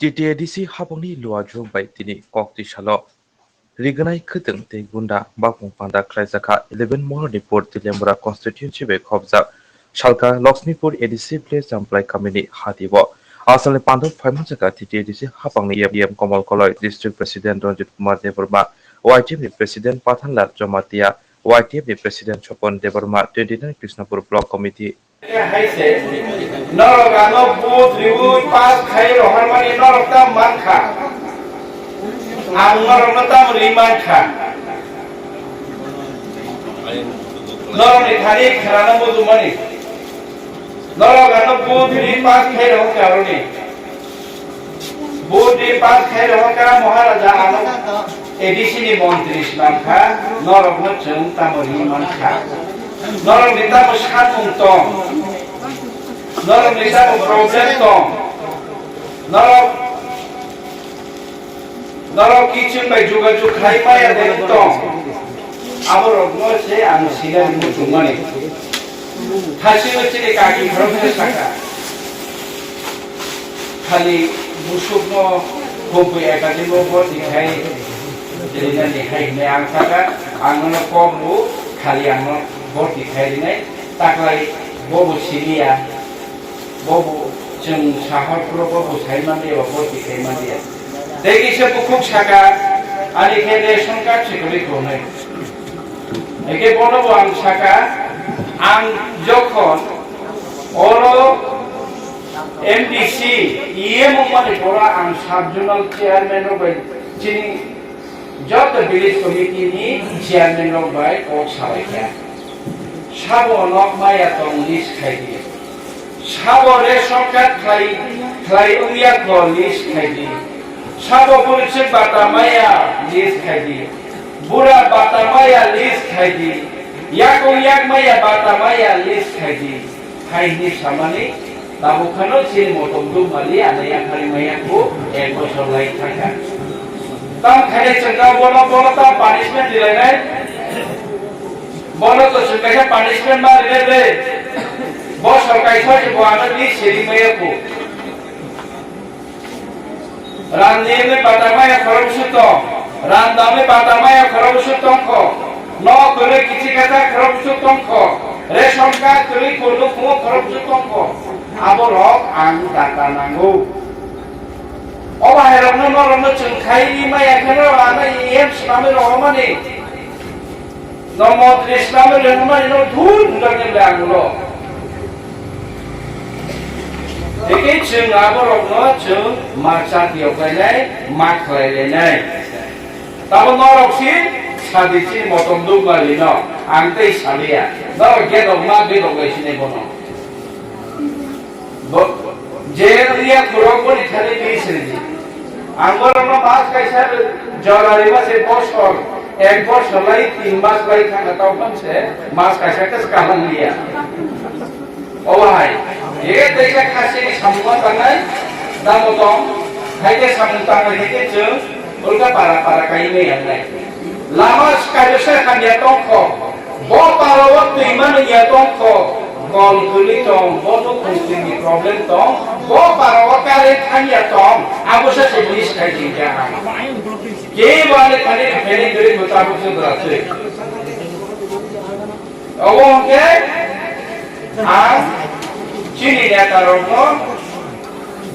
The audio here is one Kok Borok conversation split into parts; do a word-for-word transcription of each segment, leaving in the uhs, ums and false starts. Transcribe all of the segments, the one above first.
T T A D C hapangni Luajung bai tini kok tisalo rignai khwtwng tei gunda bakmung panda khlaijakha eleven Moronipur Teliamura constituency bai khopjak Salka Lakshmipur A D C village Jamplai kamini hatio. Asalni pandop phaimanjakha T T A D C hapangni E M Komal Koloi, District President Ranjit Kumar Debbarma, Y T F ni President Pathanlal Jamatia, Y T F ni President Chopon Debbarma, twenty nine Krishnapur Block Committee, Hai se, norok ano vote riwi pass khai rohormani norok tam mankha. Ang norokno tam ri mankha. Norokni thani kharano mujumani. Norok ano vote riwi pass khai rohorkha aroni. Vote riwi pass khai rohorkha Maharaja ano A D C ni montri swnamkha, norokno chwng tamo ri mankha. Norokni tamo samung tong? Norokni tamo problem tong? Norok, norok kiching bai jogajog khai maya de tong? Aborokno se ang sinani muchungmani. Thasino chini kaki khoroksa saka. Khali busukno Hubui Academy o borti khai rinani hai hwnwi ang saka, ang nono kok rw, khali ang no borti khai rinai, taklai bobo siliya, bobo chwng sahor phuru bobo sai manliya ba borti khai manliya. Tei kisa bukhuk saka, ani khe ration card se kwrwi khlonai. Eke bono bo ang saka, ang jokhon oro M D C, E M wngmani pora ang sub zonal chairman rok bai chini joto village committee ni chairman rok bai kok salai kha. Sabo nok maya tong list khai di. Sabo ration card khlai, khlai wngya kho list khai di. Sabo bwrwswk bata maya list khai di. Bura bata maya list khai di. Yakung yak maya bata maya list khai di. Hai hwnwi samani tabuk kheno chini motom duk mali ana yakhari maya kho ek bosor lai thangkha. Tam khainai chwngkha bono, bono tam punishment rilainai. Bono to chwng kaisa punishment ma rinai de. Bo sorkai soi bo ano di seri maya kho. Ran niyemni bata maya khorokbwswk tong. Ran damni bata maya khorokbwswk tongkho. Nok kwrwi kichi kata khorokbwswk tongkho. Ration card kwrwi kunu khungo khorokbwswk tongkho. Aborok ang data nango. O bahairokno norokno chwng khai maya kheno ano E M swnamwi rohormani. No montri swnamwi rohormani no dhul hwnjaknai ble ang ulo. Tei chwng aborokno chwng ma chati yoklainai, ma khlailainai. Tamo norok si sadi chini motom dukma rino, ang tei saliya. Norok gedok ma gedok lai sinai bono. Bo-, je ria khorok boni thani bini sredi. Ang borokno mas kaisa jora rima se bosor, ek bosor lai tin mas lai thangkha tongphang se mas kaisa khe swkang liya. Obo hai, je teisa khasi ni samung tangnai, damo tong, hai khe samung tangnai hai khe chwng ulka para para kai maya wngnai. Lama kaisa hamya tongkho, bo para o twima nungya tongkho, kol kwrwi tong, bo nukhung twini problem tong, bo para o current hamya tong, abo se se list khai tongkha ang. Kebo ani thani referring kwrwi bo tabuk se bwraswi. Obo hwnkhe ang chini neta rokno,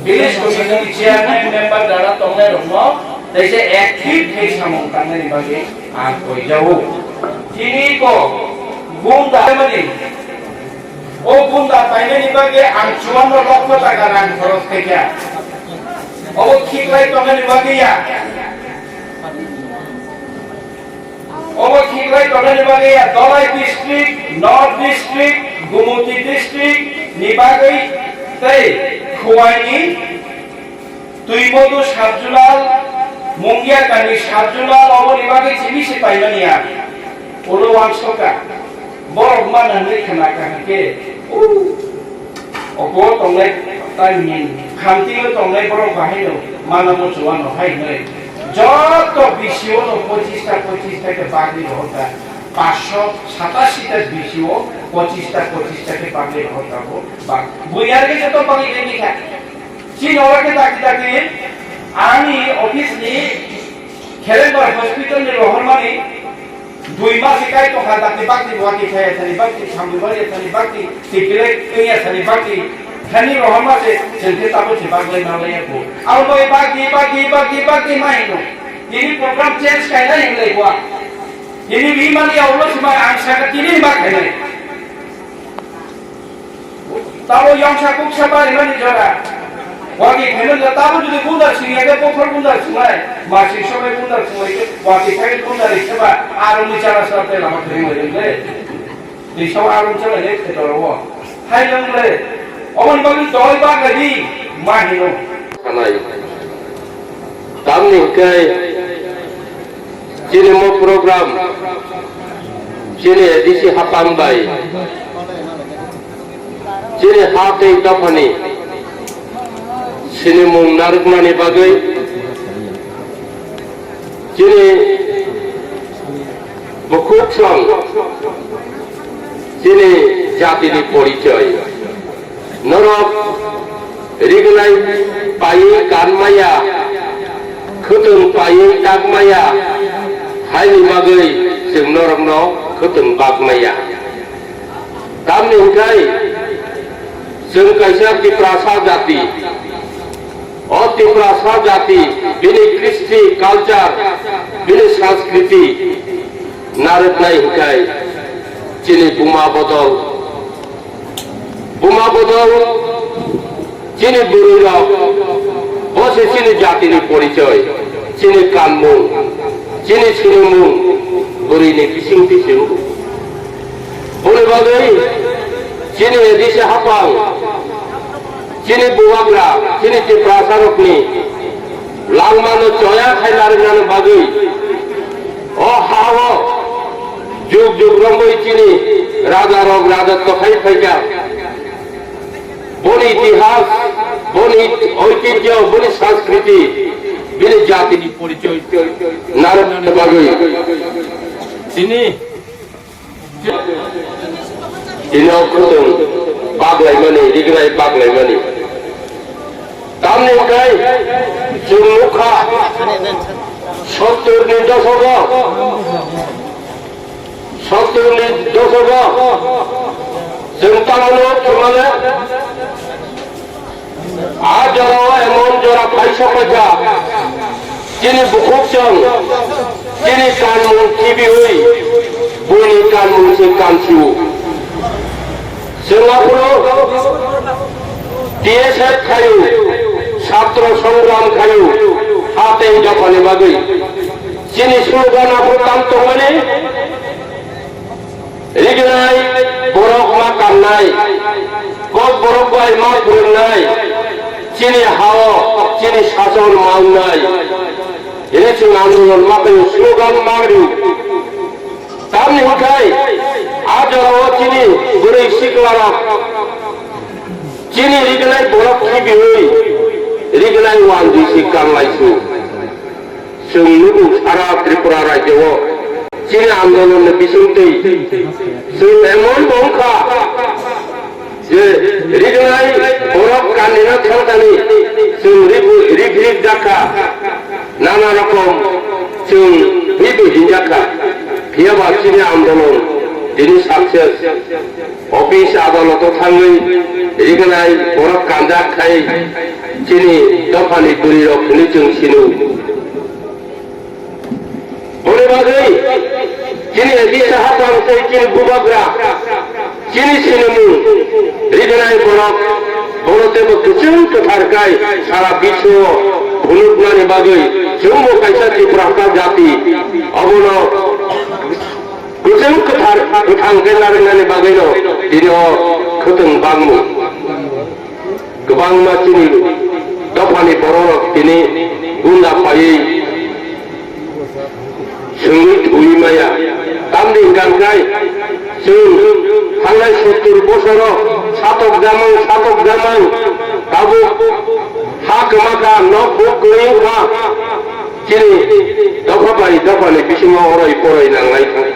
village committee chairman member jara tongnai rokno teisa active khe samung tangnani bagwi ang koijago. Tini bo gunda mani, o gunda painani bagwi ang chuanno lokho taka rang khoros khaikha. Obo khiklai tongnani bagwi ya. Obo khiklai tongnani bagwi ya Dhalai district, North district, Gumoti district ni bagwi tei Khowai ni Twimodu sub-zonal, Mungiakani sub-zonal oboni bagwi chini se paimani ya. Ulo uansukha. Borok mana hwnwi khna kaham khe, "U, obo tongnai, tani khamtio tongnai borok bahaino mana muchungano," hai hwnwi. Joto B C O no pochista, pochista khe bagwi rohorkha. Paanch sho satashi ta B C O pochista, pochista khe bagwi rohorkha bo. Ba, buiyar khe joto bagwi rwngkha. Chini oro khe dakti dakti ani office ni Khelenbar hospital ni rohormani dui mas kai tongkha dakti bakti wati khaya thani bakti samdubari thani bakti tikilai tengya thani bakti thani rohorma se chengkhe tabo se baglai malai ko. Abo bai bakti bakti bakti bakti mai no. Ini program change kaina hinglai kwa. Ini bimani aulo sima ang saka tini bak khainai. Tabo yongsa kuksa bari mani jora. Wagi khainai jora tabo jodi bundar singya ke bokhor bundar singai. Masi sobai bundar singai ke wati khai bundar seba aro ni chara sa te lama khainai le. Tei sabo aro chara le te doro. Hai lang le. Oman bagi doi bak lagi ma hino. Sanai. Tamni hwnkhe chini mo program chini A D C hapang bai chini ha tei dophani sinimung narwknani bagwi chini bukhuk song chini jatini porichoi. Norok rignai paiwi kanmaya, khwtwng paiwi takmaya, haini bagwi chwng norokno khwtwng bakmaya. Tamni hwnkhe chwng kaisa Tiprasa jati. O Tiprasa jati, bini kristi, culture, bini sanskriti narwknai hwnkhe chini buma bodol, buma bodol, chini bwrwirok, bo se chini jatini porichoi, chini kanmung, chini sinimung, bwrwini bising tising. Boni bagwi chini A D C hapang, chini bubagra, chini Tiprasarokni langmano choya khai narwknani bagwi o ha-o jug jug romwi chini rajarok rajotw khai phaikha. Boni itihas, boni oitijyo, boni sanskriti, bini jatini porichoi narwknani bagwi chini Tini o khwtwng baglaimani, rignai baglaimani. Tamni hwnkhe chwng nukha, sottorni dosogo, sottorni dosogo chwng tamoni thumale. A jorao emon jora phaisa phaikha, chini bukhuk chwng, chini kanmung khibiwi, buini kanmung se kansu. Chwng aphuru T S F khayu, satro songram khayu, ha tei dophani bagwi. Chini slogan aphuru tam tongmani, Rignai borok ma kannai, kok borok bai ma phwrwngnai, chini ha-o chini sason ma wngnai. Hini chwng andolon ma khaio, slogan ma rw. Tamni hwnkhe a jorao chini bwrwi siklarok chini rignai borok khibiwi rignai uan bisi kanglaisu. Chwng nugo sara Tripura rajyo o chini andolon ni bisingtwi chwng emon bo wngkha je rignai borok kanina thangtani chwng rig rig jakha, nana rokom chwng hinwi hinjakha, phiyaba chini andolon tini success. Office adaloto thangwi rignai borok kanjak khai chini dophani bwrwirok hwnwi chwng sino. Boni bagwi chini A D C hapang tei chini bubagra, chini sinimung rignai borok bono teibo kwchwng kwthar khai sara biswo phunuknani bagwi chwngbo kaisa Tiprasa jati obono Kwchwng kwthar kwthang khe narwknani bagwino tini o khwtwng bangmung. Kwbangma chini dophani bororok tini gunda phaiwi swngwi thwi maya. Tamni hwnkha khe chwng thangnai sottur bosoro satok jamang, satok jamang tabuk ha kwma kha, nok buk kwrwi wngkha. Chini dopha bai dophani bisingo oroi poroi nanglai thang.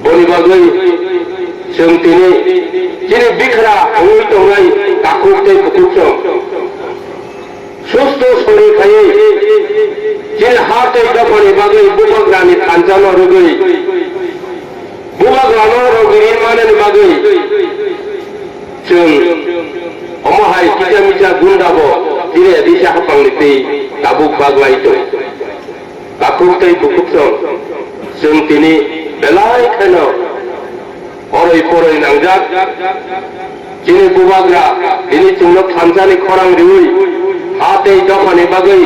Boni bagwi chwng tini chini bikhra wngwi tongnai takhuk tei bukhuk chwng Sori khaiwi chini ha tei dophani bagwi bubagrani thansa no rwgwi, bubagrano rwgwi rinmanani bagwi chwng omo hai kisa misa gunda bo chini A D C haphangni twi tabuk baglai tong. Takhuk tei bukhuk song chwng tini belai kheno oroi poroi nangjak. Chini bubagra tini chwngno thansani khorang riwi ha tei dophani bagwi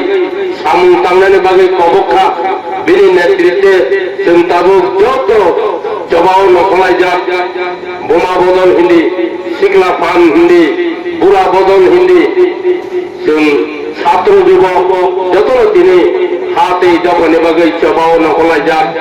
samung tangnani bagwi kobok kha. Bini netritwe chwng tabuk joto chobao nongkhorlaijak. Buma bodol hindi, sikla phan hindi, bura bodol hindi, chwng satro jubo jotono tini ha tei dophani bagwi chobao nongkhorlaijak.